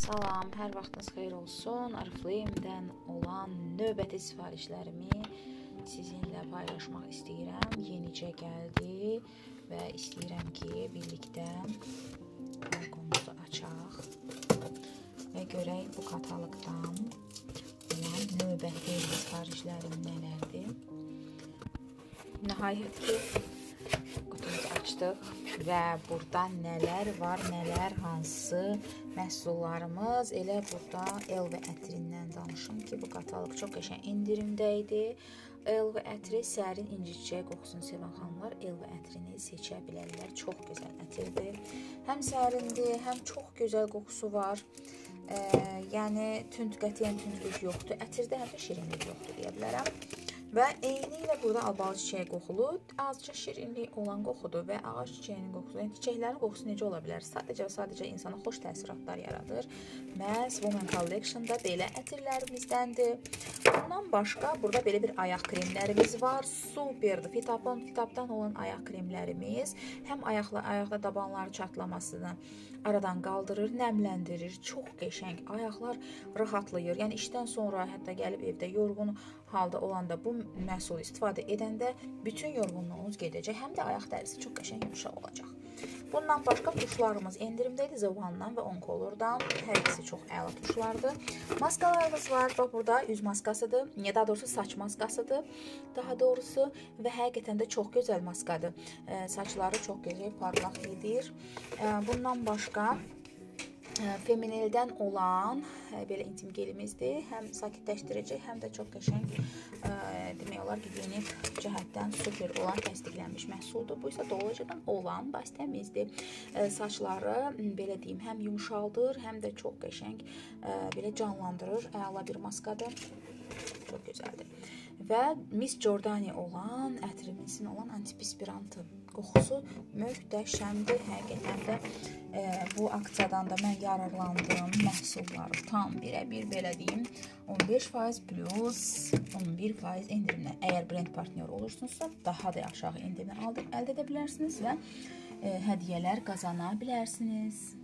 Salam, hər vaxtınız xeyir olsun. Oriflame-dən olan növbəti sifarişlərimi sizinlə paylaşmaq istəyirəm. Yenicə gəldi və istəyirəm ki, birlikdə kargomuzu açaq və görək bu kataloqdan olan növbəti sifarişlərim nələrdir. Nəhayət ki, qutumuzu açdıq və burada nələr var, nələr, hansı məhsullarımız. Elə burada LV ətrindən danışım ki, bu kataloq çox qəşəng endirimdə idi. LV ətri sərin inci çiçəyi qoxusunu sevən xanımlar LV ətrini seçə bilərlər. Çox gözəl ətirdir. Həm sərindir, həm çox gözəl qoxusu var. Yəni tünd, qətiyyən tündlük yoxdur. Ətirdə həm də şirinlik yoxdur deyə bilərəm. Və eyni ilə burada albalı çiçəyi qoxulu, azca şirinlik olan qoxudur və ağac çiçəyinin qoxusu, yəni çiçəklərin qoxusu necə ola bilər? Sadəcə və sadəcə insana xoş təəssüratlar yaradır. Məhz Women Collection-da belə ətirlərimizdəndir. Bundan başqa burada belə bir ayaq kremlərimiz var. Superdir. Fitapdan olan ayaq kremlərimiz həm ayaqda dabanları çatlamasını aradan qaldırır, nəmləndirir. Çox qəşəng ayaqlar rahatlayır. Yəni işdən sonra hətta gəlib evdə yorğun halda olanda bu məhsulu istifadə edəndə bütün yorğunluğunuz gedəcək. Həm də ayaq dərisi çox qəşəng yumşaq olacaq. Bundan başqa tuşlarımız endirimdə idi. The One-dan və Oncolor'dan. Hər ikisi çox əla tuşlardır. Maskalarımız var. Bax burada üz maskasıdır. Ya daha doğrusu saç maskasıdır. Daha doğrusu və həqiqətən də çox gözəl maskadır. Saçları çox gözəl parlaq edir. Bundan başqa Feminildən olan belə intim gelimizdir. Həm sakitləşdirici, həm də çox qəşəng, demək olar ki, gigiyenik cəhətdən super olan təsdiqlənmiş məhsuldur. Bu isə Dolce'dan olan vasitəmizdir. Saçları, belə deyim, həm yumşaldır, həm də çox qəşəng, belə canlandırır. Əla bir maskadır. Çox gözəldir. Və Miss Giordani olan, ətrimizin olan antipispirantı qoxusu möhtəşəmdir. Həqiqətən də bu aksiyadan da mən yararlandım. Məhsulları tam birə-bir belə deyim, 15% plus 11% endirimlə. Əgər brend partnyoru olursunuzsa, daha da aşağı endirimlə əldə edə bilərsiniz və hədiyyələr qazana bilərsiniz.